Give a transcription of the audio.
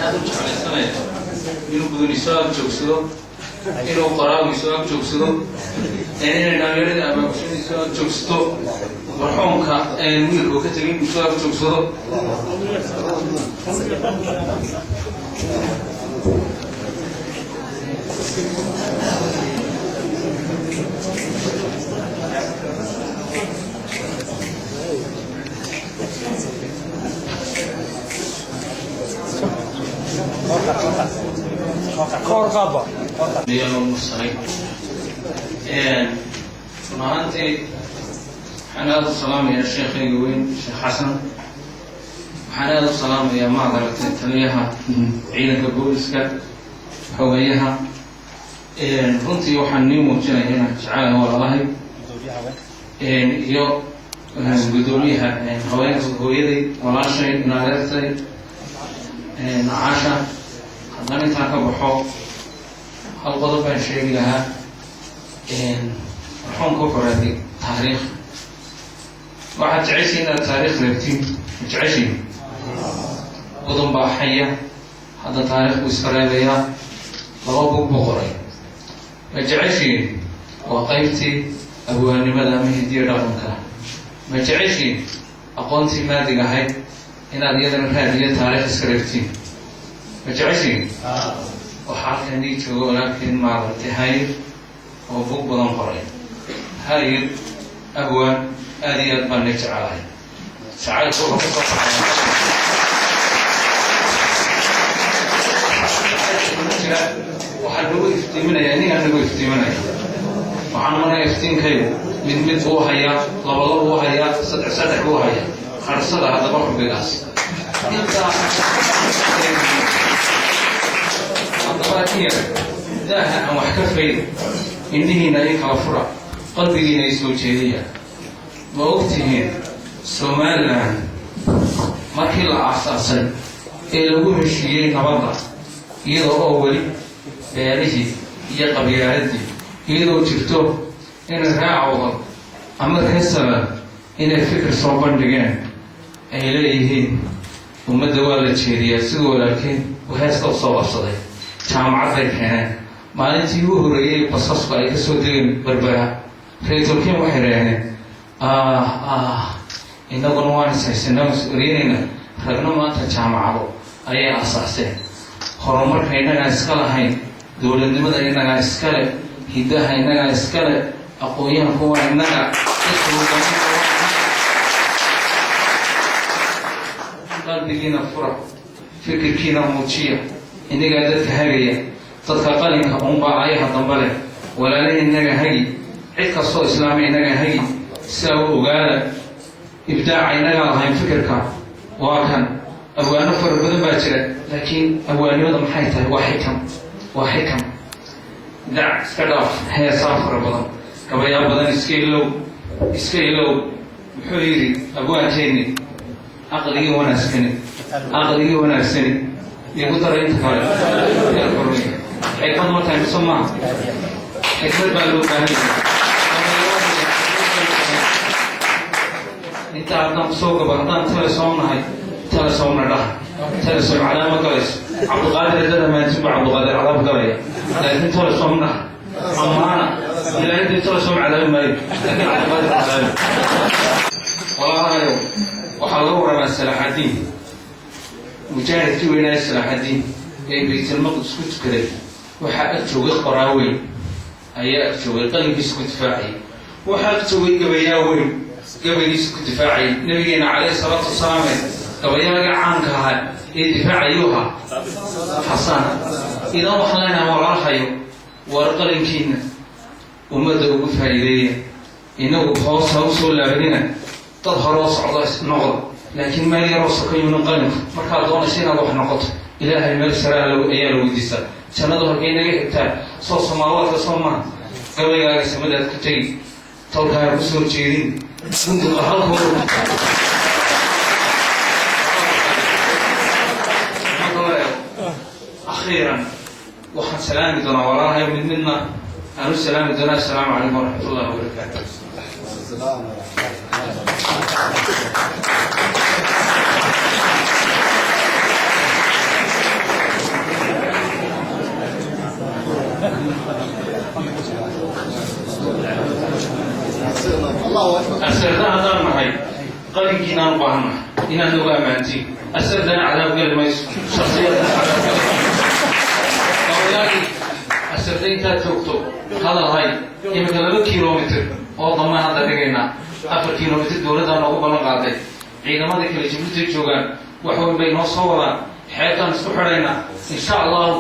Aada u jeclaysanaya inuu gudani soo ag joogsado, inuu qoraagu soo ag joogsado, inay dhalinyaradii abaabulshadii soo ag joogsato, marxuumka wiilku ka tegay inuu soo ag joogsado. Mursanay run ahaantii waxaan aada u salaamayaa sheekhayga weyn, Sheekh Xasan. Waxaan aada u salaamayaa, maad aragtay, taliyaha ciidanka booliska, xogayaha. Runtii waxaan nii muujinaya inaan jecelahay walaalahay iyo guddoomiyaha haweenka, hooyaday, walaashay, inadeertay Caasha. Haddana intaan ka baxo, hal qodob baan sheegi lahaa. Marxuumka wuxuu raadiy taariikh. Waxaad jeceshiin inaad taariikh reebtiin, ma jeceshiin? Badan baa xaya hadda taariikh buu iska reebayaa. Laba bug buu qoray. Ma jeceshiin? Waa qaybtii abwaannimada ama hidiyo dhaqanka. Ma jeceshiin aqoontii maadiga ahayd inaad iyadana raadiyo taariikh iska reebtiin? Ma jeceshiin? Waxaa halkan nii jooga walaalkeen, maaragtay, Hayir oo bug badan qoray. Hayir abwaan, aada iyo aad baan na jecelahay. Jacaylku wuxuu ka soo baxaya jira. Waxaa nagu iftiiminaya, inigaa nagu iftiiminaya. Waxaan maraya iftiinkaygu mid mid buu hayaa, laba laba buu hayaa, saddex saddex buu hayaa. Qarsada haddaba xubbigaas intaa. Haddaba in yar daaha aan wax ka faydo, indhihiina ii kala fura, qalbigiina ii soo jeediya. Ma ogtihiin Somaliland markii la aasaasay ee lagu heshiiyey nabadda, iyadoo oo weli beelihii iyo qabyaaladii iyadoo jirto, inay raacowda ama reesala inay fikir soo bandhigeen ay leeyihiin ummadda waa la jeediyaa, siduu walaalkeen uu heesta u soo qabsaday? Jaamacad bay keeneen. Maalintii ugu horreeyey basasku ay ka soo degeen Berbera, reer Tolkien waxay reeheen, "Ah ah, innaguna waan is haysanaa, is oryanayna." Ragno maanta jaamacado ayay aasaaseen. Horumarka innagaa iska lahayn, dowladnimada innagaa iskale, hiddaha innagaa iskale, aqoon-yahanku waa innaga, dadka hogaaminta waa innaga. Qalbigiina fura, fikirkiina muujiya, innagaa dadka hagaya. Dadka qalinka unbaa ayaha dambe leh. Walaalahi innaga hagi, cid kastoo islaama innaga hagi. Sidaa u ogaada, ibdaaca innagaa lahayn. Fikirka waa kan. Abwaano fara badan baa jira, laakiin abwaanimada maxay tahay? Waa xikam, waa xikam. Dac, iska dhaaf heesaa fara badan, gabayaa badan, iska ilow, iska ilow. Muxuu yidhi abwaankeeni? Aqligii wanaagsani, aqligii wanaagsani igu dara inta kale. Xikmad ma tahay mise maaha? Xikmad baa loo baahan yahay. Inta haddaan kusoo gabo, haddaan Telesom nahay, Telesomna dhaha. Telesom calaama galayso. Cabdiqaadir hadda dhammaantiin baa Cabdiqaadir cadaab galaya, laakiin Telesom dhaha amaana. Ilaahay dee Telesom cadaabi maayo, laakiin Cabdiqaadir cadaabi. Walaalahayow, waxaa laga warramaa Salaaxaddiin, mujaahidkii weynaaye Salaaxaddiin ee Baytalmaqdis ku tukaday. Waxaa ag joogay qoraa weyn ayaa ag joogay, qalinkiisa ku difaacayay. Waxaa ag joogay gabayaa weyn, gabaygiisa ku difaacayay. Nabigeena calayhi salaatu wasalaam gabayaaga caanka ahaa ee difaacayuu ahaa Xasan. Idan waxaan leenahay, walaalahayo, war qalinkiina ummadda ugu faa'iideeya. Inagu hoos ha u soo laabanina, dad horoo socdo noqda, laakiin meel yaroo sokayuuna qalinku. Markaad doonaysa inaad wax noqoto, Ilaahay meel sare ayaa la weydiistaa. Jannadu halkay naga xigtaa? Soo samaawaadka soo maha? Gabaygaaga samadaad ku tegi, tolkaaga ku soo jeedin bunduqa halkooda. Akhiiran waxaan salaami doonaa walaalahay, mid midna aan u salaami doonaa. Assalaamu calaykum waraxmat ullahi wabarakaatu. Asarda haddaan nahay, qalinkiinaan u baahannahay inaad nooga ammaantiin. Asardana cadaab geli mayso, shaksiyadana cadaab geli mayso. Gabayaagii Asarda intaad joogto hadal hay. Iminka 2 kilomitir oo damaan hadda dhigaynaa, 4 kilomitir dowladdaa noogu ballan qaaday. Ciidamadii kale Jibuuti joogaan, wax weyn bay noo soo wadaan. Xeebtaan isku xidhaynaa, insha Allahu.